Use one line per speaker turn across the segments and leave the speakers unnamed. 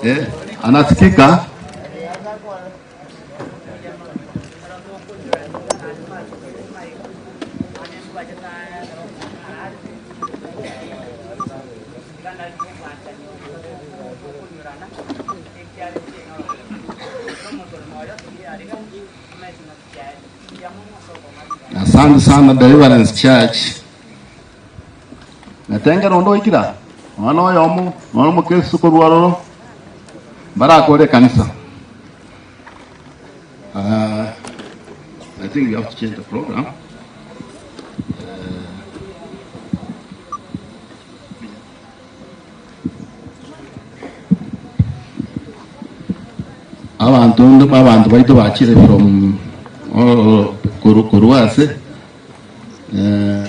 Eh, anasikika? Asante sana Deliverance Church. Natengera onde oikire aa, nonya na oyomo, nonya omokristo korwa ororo, mbarakore ekanisa. Ah, I think we have to change the program. Abanto abanto baito bachire from korwa korwa ase eh,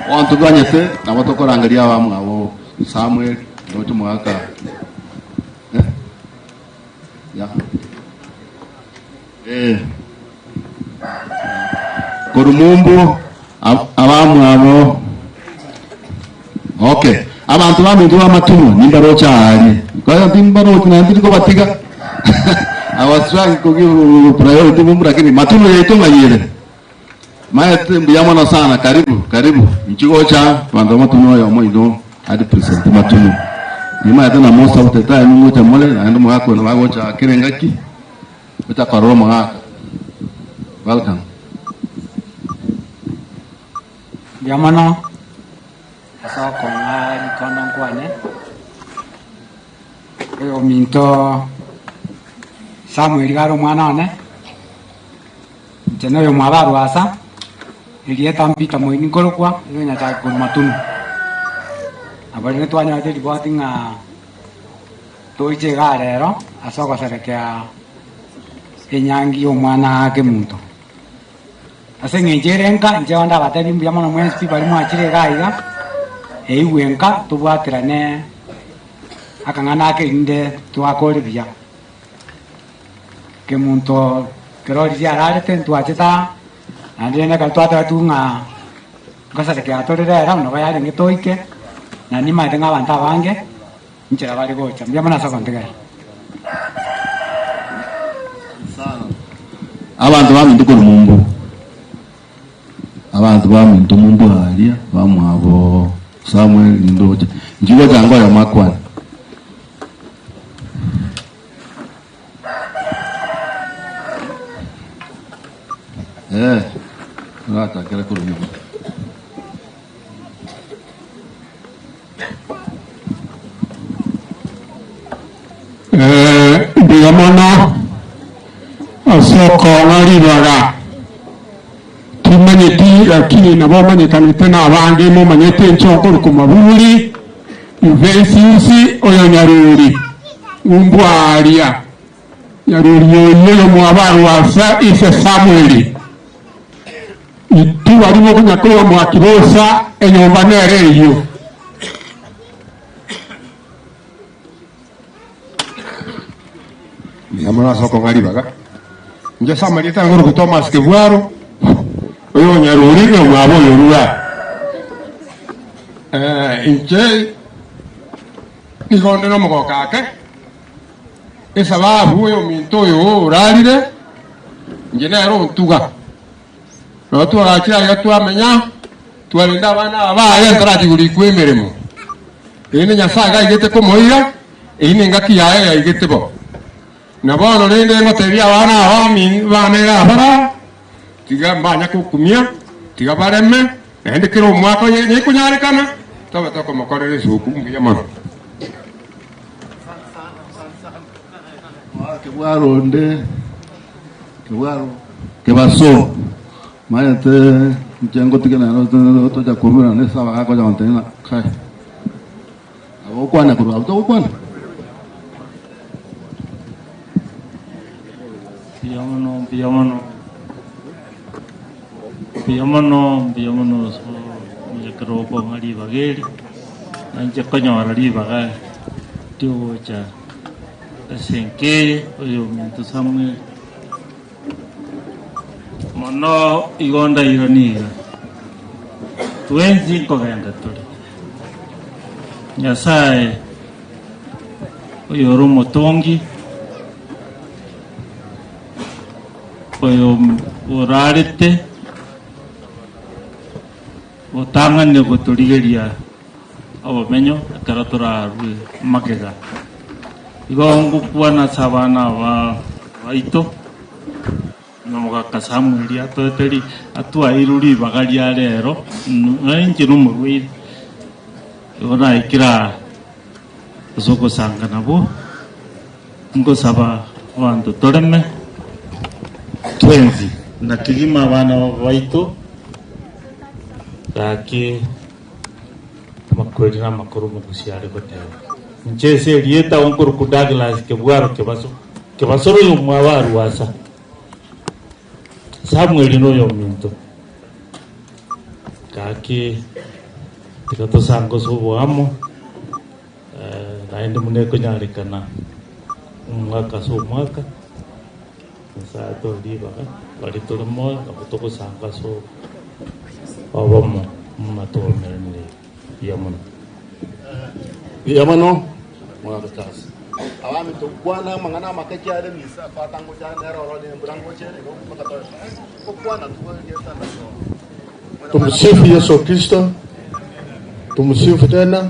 bono toganyete nabo tokorangeria abamwabo Samuel ndoche omogaka eh, yeah. Eh. Korwa mumbu abamwabo. Okay. Abanto baminto b'amatumo nimbaroche aaria. Kwa timbarochi naende tindi kobatiga. I was trying to give priority mumbu lakini matumo yaito ng'ai ere. Maete mbuya mono sana karibu karibu. Inchi gocha abanto b'amatumo oyomo ino a represent matumo. Nimaete na most of the time ngocha more naende omogaka oyo nabo agocha kera engaki. Gocha korora omogaka. Welcome.
Mbuya mono ase okong'a rikondo nkwane. Oyominto Samuel iga are omwana one, inche na oyomwabo Arwasa, erieta Peter Moini nkorokwa, nigo nyachakia korwa Matunu. Nabo rende twanyorete ripoti ng'a Toiche igaa rero ase ogoserekea enyangi y'omwana Kemunto. Ase eng'encho ere nka, inche onde abatebi mbuya mono mwensi pi baria mwachire igaa iga, eigwe nka tobwaterane akang'ana ake erinde twakore buya. Kemunto kero riria ararete ntwachete aa, naende rende ekero twatebetigwe ng'a ngoserekea tore rero nabo yarenge toike, na nimanyete ng'a abanto abange. Inchera bare gocha. Mbuya mono ase ogontegerera.
Abanto baminto korwa mumbu, abanto baminto mumbu aria bamwabo Samuel nindoche inche gocha ngoyo makwane. Eh, orachakere korwa nyuma.
Mbuya mono ase okong'a ribaga. Timanyeti lakini nabo omanyekanete nabange momanyete inche okorokwa Maburi Yuvensisi oyo Nyaruri ng'umbu aaria. Nyaruri oyio oyomwabo Arwasa ise Samweli. Intwe baria mokonya koigwa mwaki bosa, enyomba nere eyio.
Mbuya mono ase okong'a ribaga. Inche ase amarieta ange oroku Thomas Kebwaro, oyo o Nyaruri na omwabo oyo Rua. Eh, inche nigo onde nomogoka ake, esababu oyominto oyo orarire, inche nere ontuga. Nabo twagachire aiga twamenya, twarenda abana aba baye ntarachia korikwa emeremo. Erinde Nyasae iga aigete komoira, eyio nengaki yaye yaigete bo. Na bono rende ngotebia abana aba bane iga abara, tiga mbanya gokumia, tiga bareme, naende kera omwaka onye nekonyarekana, tobe tokomokorera esuku mbuya mono.
Kebwaro onde kebwaro kebaso maete inche ngotige nero tocha koumerana ase abagaaka ocha gontebia ng'a kai nabo ogokwana korwa abwo togokwana.
Mbuya mono, mbuya mono, mbuya mono, mbuya mono ase omonyekero okong'a ribaga eri, na inche konyora ribaga riogocha ase enka eye oyominto Samuel. Mono igo ndairanie iga. Twensi nkogenda tore. Nyasae oyore omotongi, oyo orarete otang'anire gotorigeria obomenyo ekero torarue magega. Igo ngokwana ase abana aba baito. Nomogaka Samweli atoete ri, atwaeirwe ribaga ria rero, na inche nomorwaire, igo naikire aa ase ogosanga nabwo, nkosaba abanto toreme twensi. Na kegima abana baito, gaki amakweri na amakoro omogusi are goteba. Inche ase erieta nkorokwa Douglas Kebwaro Kebaso. Kebasoro oyomwabo arue asa. Samweli noyominto. Gaki tiga tosange ase oboamo, naende buna ekonyarekana omwaka ase omwaka, Nyasae atoe ribaga baria tore moyo nabo togosanga ase obomo buna twaumeranire buya mono.
Buya mono, Omogaka Charles. Abami tokwana amang'ana amake kiare misa fata ngocha nere oro ne embura ngocha ere igo mpaka toe gokwana
Tumsifu Yesu Kristo, tumsifu tena.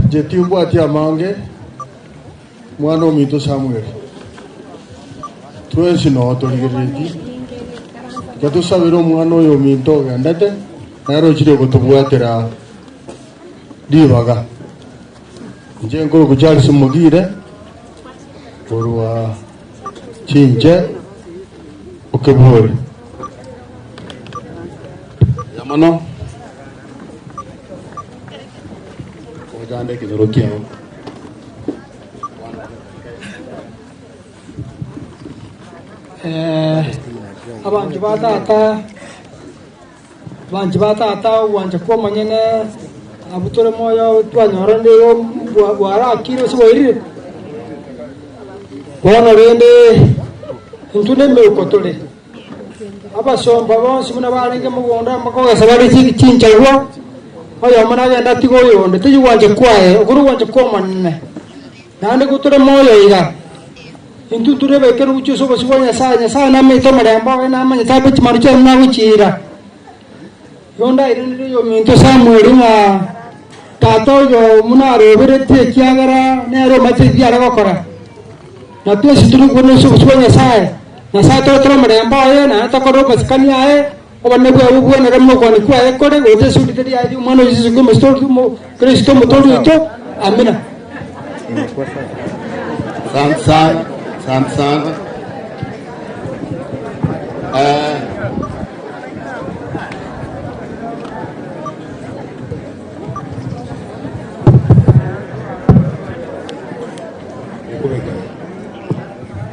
Inche timbwati amange, mwana ominto Samuel. Twensi noo torigereretie. Tiga tosabere omwana oyo ominto ogendete, nere ochire gotobwatera ribaga. Inche nkorokwa Charles Mogire, korwa chinche okebori.
Buya mono gochanda ekenyoro kiao.
Abanto ba tata. Abanchi ba tata, ogwancha kw'omonyene abwo tore moyo twanyorire igo bwarakire gose bwairire. Bono rende intwe nemeuko tore, abasomba bonsi buna barenge mogondo bakogesa bare chinchagwa, oyomo nagende atige oyonde, tari gwancha kwaye, okwo nogwancha kw'Omonene. Naende gotore moyo iga, Intwe ntore abaikenu gochia ase obosio bwa Nyasae. Nyasae namanyete omorembe oye, namanyete abe chimanu chiaye buna agochiira. Igo ndairanere oyominto Samueli ng'a tata oyo buna aroberetie, ekiagera nere omanyete ebi are gokora. Na twensi tore kobuna ase obosio bwa Nyasae. Nyasae toretera omorembe oye, naende tokorere amasikani aye, obonene bwaye bobwenere buna okwania kwaye kore, gocha ase erieta riaye ri'Omwana o Yeso Kristo Omotoori oito. Amina.
Asante sana, asante sana. Eh,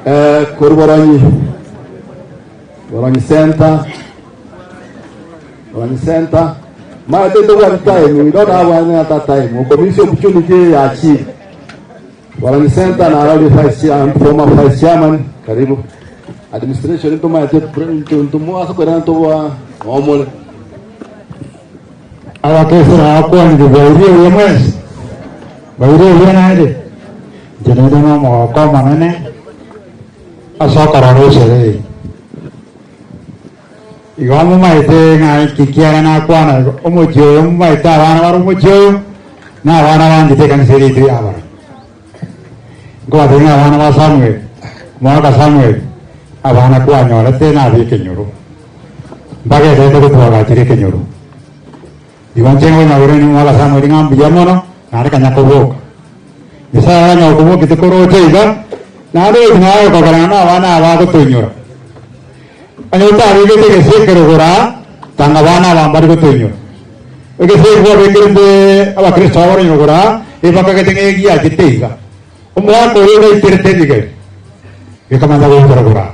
eh, korwa Boronyi, Boronyi Center, Boronyi Center. Maete tobwati time, we don't have any other time. Okomisi opportunity ya chief. Boronyi Center na Arali vice chairman, former vice chairman, karibu. Administration ntomaete ntomo kwera ntoboa omole.
Abakesera bakwanire bwairire buya mwensi, bwairire buya naende, inche naende nomogoko omonene ase okorora eshere eye. Igo momaete ng'a inki kiare nakwana igo, omochie oyo momaete abana bare omochie oyo, na abana banchete ekanisa ere yaito y'abaremi. Nkobatebia ng'a abana ba Samuel, omwaka Samuel, abana kwanyorete nabe ekenyoro, mbagenderete gotwagachera ekenyoro. Igo inche nkonyora omwaka Samuel ng'a mbuya mono, naende kanya koboka. Nyasae aranyore kobokete koroche iga, naende goika naye okogerana na abana aba agotoinyora. Onye otabegete egesi ekerogoro aa, tanga abana aba mbari gotoinyora. Egesi eki kwabekerete abakristo aba baronyore igoro aa, ebakagete ng'a egiachete iga. Omwaka oyo ogaiterete ebigeri, gekamanya gocha rogoro aa.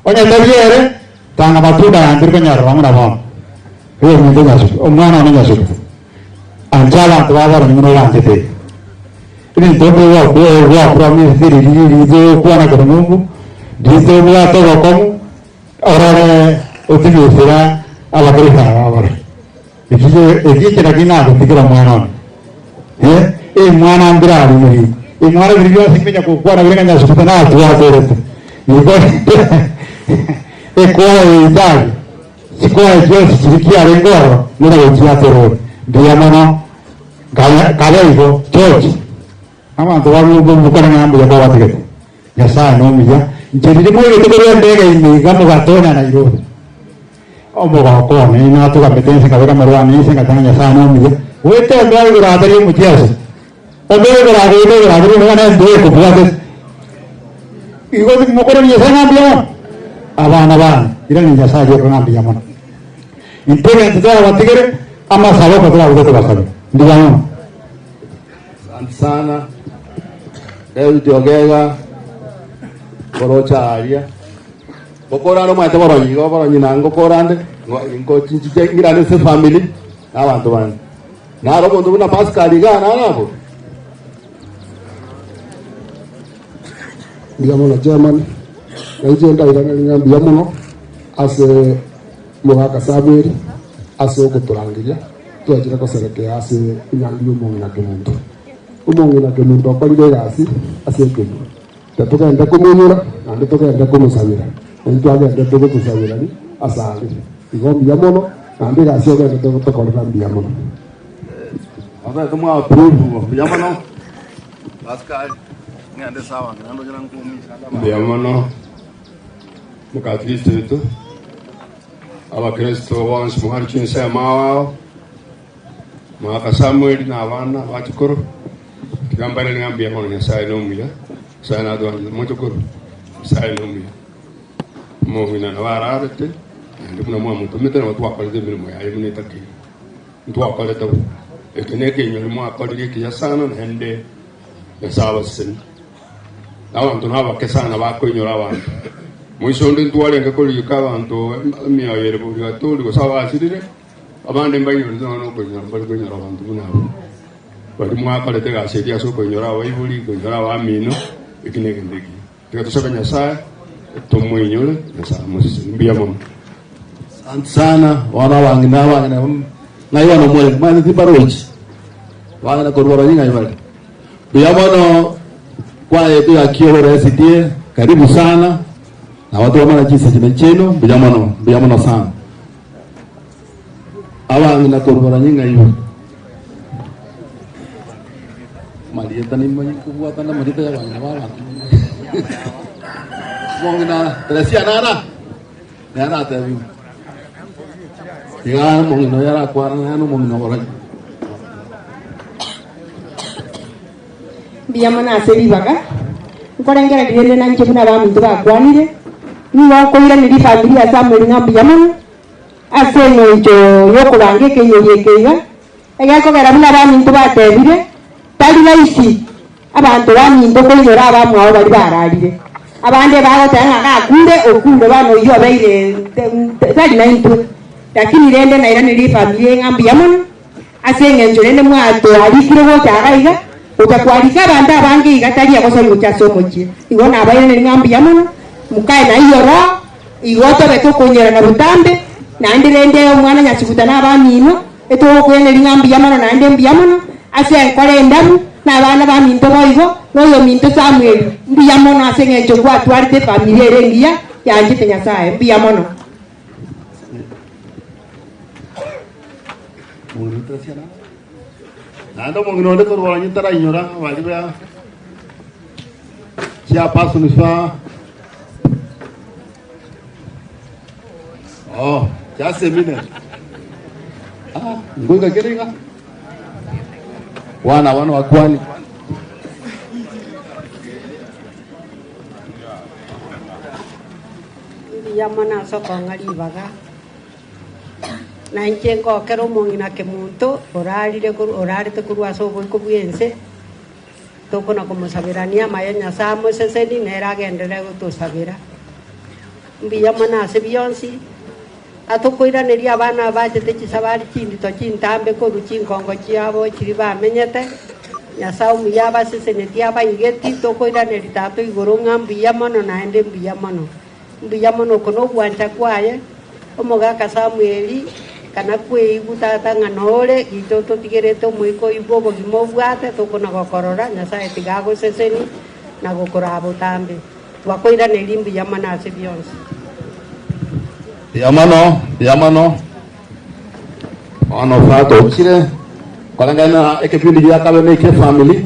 Onye tari ere, tanga matunda aya ntiri konyarora buna bono. Oyominto Nyasuku, omwana one Nyasuku, ancha abanto ba baroni buna obanchete iga. Ebinto gwakura riri gokwana korwa ng'umbu, rito obwate obokong'u, orore otigesera abakristo aba baroni. Eki inche naki nagotigera omwana one. Eh, eh, mwana mbire aria omoriri. Eh, mwana biri bionsi nkonya gokwana bire ng'a Nyasuguta natwaterete. Igo ekwaya eye tari, chikwaya chionsi chiria chiarenge ororo, nere gochiatera ore. Mbuya mono, kabe kabe igo, George. Abanto babukane ng'a mbuya kwabatigete. Nyasae nomuya. Inche riria mwaigete korwa endege ime iga mogatonya Nairobi. Omogoko one inatugamete inse nkabeka amarwa ane inse ngateba ng'a Nyasae nomuya. Goeta embeo igoro atari omochiaso. Embeo igoro agoeta igoro aria bono bono embeo ekobwatete. Igo mokorania Nyasae ng'a mbuya mono? Abana bane, irani Nyasae rioka ng'a mbuya mono. Intwe egento torabatigere, amasabo oko torabuete tobasabere. Mbuya mono.
Asante sana David Ogega korocha aria ngokorande omanyete boronyi igo boronyi na ngokorande ngochinchiche ng'irane ase efamily na abanto bande naro omonto buna Pascal igaa naro abwo.
Mbuya mono chairman, na inche ndairaneri ng'a mbuya mono ase Mogaka Samuel ase ogotorangeria twachire goserekea ase enyangi y'omong'ina Kemunto. Omong'ina Kemunto okorire egasi ase ekenyoro. Tetogende komonyora naende togende komosabera, naintwe twagendete gotosaberani asare. Igo mbuya mono naende egasi ogendete gotokorera mbuya mono.
Obete mwa approve mbuya mono Pascal ng'ende sawa naende onyora nkoumisa.
Mbuya mono. Mokakristo oito, Abakristo bonsi mware chinsemo ao ao, Mogaka Samueli na abana abachukuru, tiga mbarere ng'a mbuya mono Nyasae nomuya, Nyasae natwanchete mochukuru, Nyasae nomuya. Omong'ina nabo ararete, naende buna mwamotomete nabo twakorete emeremo yaye buna etakeire. Ntwakorete bo. Eke nekenyori mwakorire ekiya sana naende Nyasae abasesenie. Abanto nabake sana bakoinyora abanto. Moiso onde ntwarenge korika abanto emioyo ere purigatori gose abasirire, abande mbainyorete nonya nokoinyora mbare koinyora abanto buna abwo. Baria mwakorete egasi eria ase okoinyora abaibori, koinyora abamino, eki negento ekiya. Tiga tosabe Nyasae tomoinyore, Nyasae amosesenie. Mbuya mono.
Asante sana bono abang'ina abang'ina ng'ai bono more manyete timbarochi abang'ina korwa baronyi ng'ai bare Mbuya mono kwaye tuyaki oboresitie karibu sana nabo twamana chinsa chino chiaino mbuya mono mbuya mono sana abang'ina korwa baronyi ng'ai bare marieta nimanye kobwatana amarieta ya abang'ina ba abanto omong'ina Teresia nara nere natebiwe iga omong'ina oyo arakwana nere nomong'ina oboronyi.
Mbuya mono ase ribaga, nkorengereria rende na inche buna abaminto bakwanire, nigo nkoiraneria efamiri ya Samuel ng'a mbuya mono, ase eng'encho y'okobanga ekeinyorio eke iga, egekogera buna abaminto batebire, tari rahisi abanto baminto koinyora abamwabo baria bararire. Abande bagoteba ng'a gakure, okure bono oyio obeire tari naintwe. Lakini rende nairaneria efamiri eye ng'a mbuya mono, Ase engencho rende mwatoarikire gocha iga iga, gocha kwarika abanto abange iga tari egosori gocha ase omochie. Igo nabairanerie ng'a mbuya mono, mokae naiyo Roho, igo tobe tokonyorana botambe, naende rende omwana Nyasuguta na abamino, etogokoiraneria ng'a mbuya mono naende mbuya mono, ase enkoro endabu, na abana baminto boigo, na oyominto Samuel, mbuya mono ase engencho gwatwarete efamiri ere engiya yanchete Nyasae. Mbuya mono.
Naende omong'ina onde korwa onye tarainyora baria ba chairperson ba oh just a minute ah ngoika kere iga wana bano bakwani
Mbuya mono ase okong'a ribaga. Na inche ngokera omong'ina kemonto orarire korwa orarete korwa ase oboiko bw'ense, tokona komosaberania amaye Nyasae amoseseni, nere agenderere gotosabera. Mbuya mono ase bionsi, atokoiraneria abana aba bachete chisabari chindito chintambe korwa chinkongo chiabo chiria bamenyete, Nyasae omuya abasesenetie abaigeti, tokoiraneria Tata o igoro ng'a mbuya mono naende mbuya mono. Mbuya mono oko nogwancha kwaye, omogaka Samweli. Kana kweigwa tata ng'a nore, gito totigerete omoika oyio bw'obogima obwate, tokona gokorora, Nyasae tiga agosesenie na gokoraa botambe. Twakoiraneria mbuya mono ase bionsi.
Mbuya mono, mbuya mono. Bono Father ochire koreng'ana na ekebindi gia kabe na eke family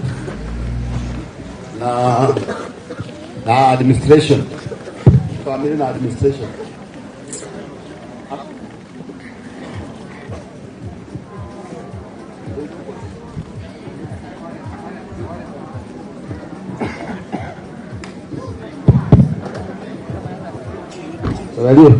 na na administration. Family na administration. Angalia.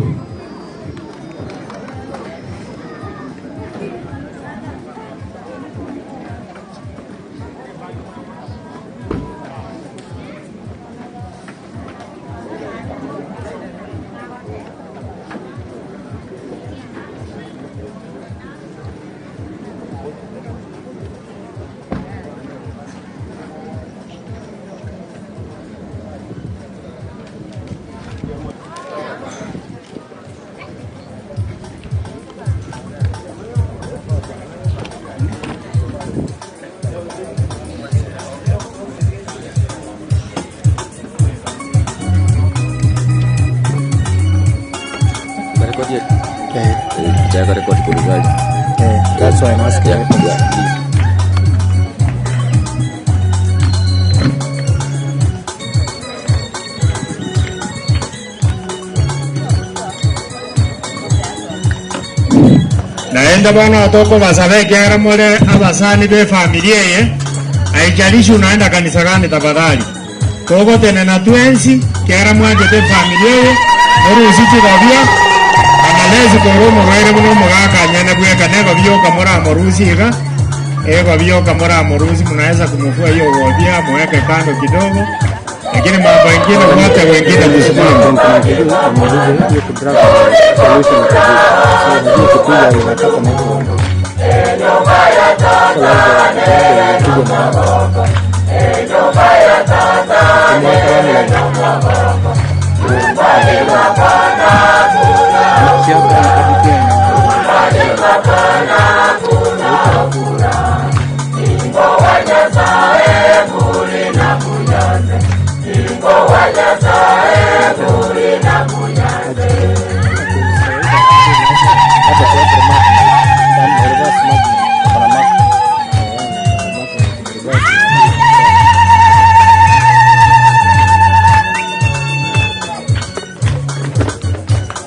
Chaka record kwa gari.
That's why I'm asking.
Yeah.
Naende bono tokobasaba ekiagera more abasani b'efamiri eye, haijalishi unaenda kanisa gani tafadhali. Togotenena twensi ekiagera mwanchete efamiri eye, morusie chigobia, analezi korwa omorwaire buna omogaka anyene bweka, na egobia yoka moramorusie iga, egobia yoka moramorusie munaweza kumuvua hiyo gobia muweke kando kidogo, lakini mambo ingine wote wengine msimame.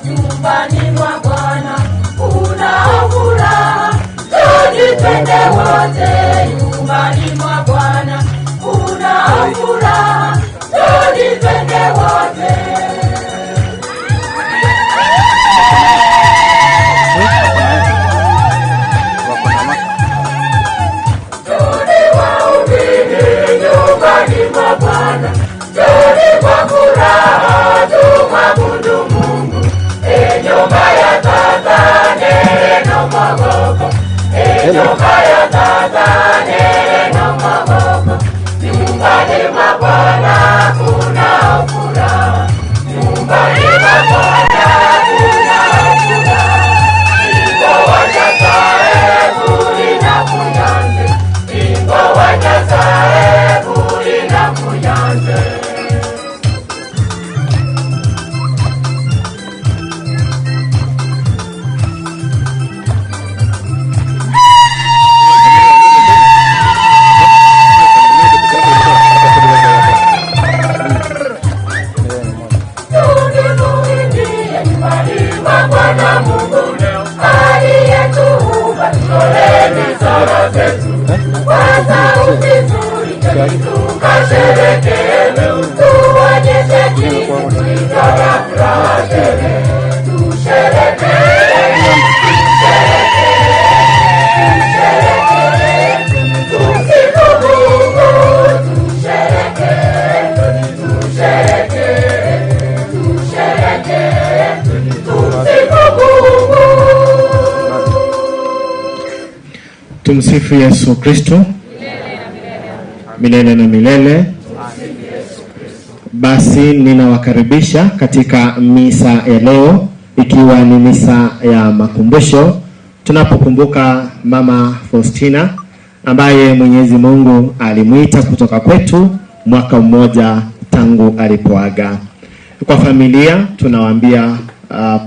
Nyumbani mwa Bwana kuna furaha, tujipende wote. Nyumbani mwa Bwana kuna furaha, tujipende wote. Tuliwahubiri nyumbani mwa Bwana, tuli kwa furaha tumwabudu Mungu. E nyumba ya tata neno maboko, e nyumba ya tata neno maboko. Nyumbani mwa Bwana kuna furaha, nyumbani mwa Bwana kuna furaha. Ingo wa Nyasaye buri na kunyanze, ingo wa Nyasaye buri na kunyanze. Bwana Mungu aliyetuumba, toleni sala zetu kwa sauti nzuri, tukasherehekee, tuonyeshe jinsi tulivyo na furaha tele. Tusherehekee, tusherehekee, tusherehekee, tumsifu Mungu, tusherehekee, tusherehekee, tusherehekee, tumsifu Mungu.
Tumsifu Yesu Kristo milele na milele. Basi ninawakaribisha katika misa ya leo, ikiwa ni misa ya makumbusho
tunapokumbuka Mama Faustina ambaye Mwenyezi Mungu alimwita kutoka kwetu mwaka mmoja tangu alipoaga. Kwa familia tunawaambia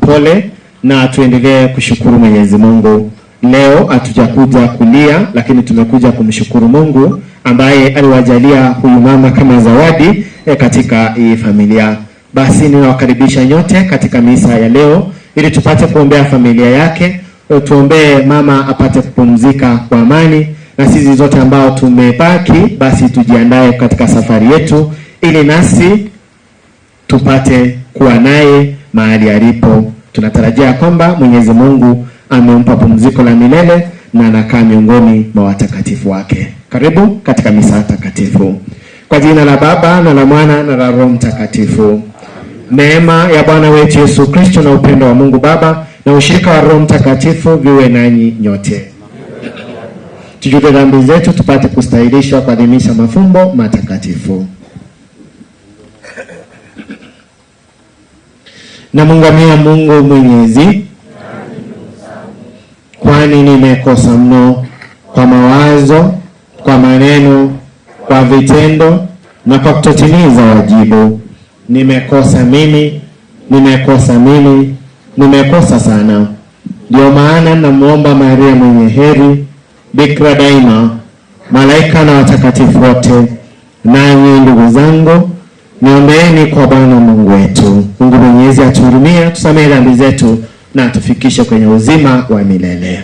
pole na tuendelee kushukuru Mwenyezi Mungu. Leo hatujakuja kulia, lakini tumekuja kumshukuru Mungu ambaye aliwajalia huyu mama kama zawadi katika hii familia. Basi ninawakaribisha nyote katika misa ya leo ili tupate kuombea familia yake, tuombee mama apate kupumzika kwa amani, na sisi zote ambao tumebaki basi tujiandae katika safari yetu ili nasi tupate kuwa naye mahali alipo. Tunatarajia kwamba Mwenyezi Mungu amempa pumziko la milele na anakaa miongoni mwa watakatifu wake. Karibu katika misa takatifu. Kwa jina la Baba na la Mwana na la Roho Mtakatifu. Neema ya Bwana wetu Yesu Kristo na upendo wa Mungu Baba na ushirika wa Roho Mtakatifu viwe nanyi nyote. Tujute dhambi zetu tupate kustahilishwa kuadhimisha mafumbo matakatifu. Namuungamia Mungu Mwenyezi, kwani nimekosa mno kwa mawazo, kwa maneno, kwa vitendo na kwa kutotimiza wajibu. Nimekosa mimi, nimekosa mimi, nimekosa sana. Ndio maana namuomba Maria mwenye heri, Bikira daima, malaika na watakatifu wote, nanyi ndugu zangu, niombeeni kwa Bwana Mungu wetu. Mungu Mwenyezi atuhurumie, atusamehe dhambi zetu na atufikishe kwenye uzima wa milele.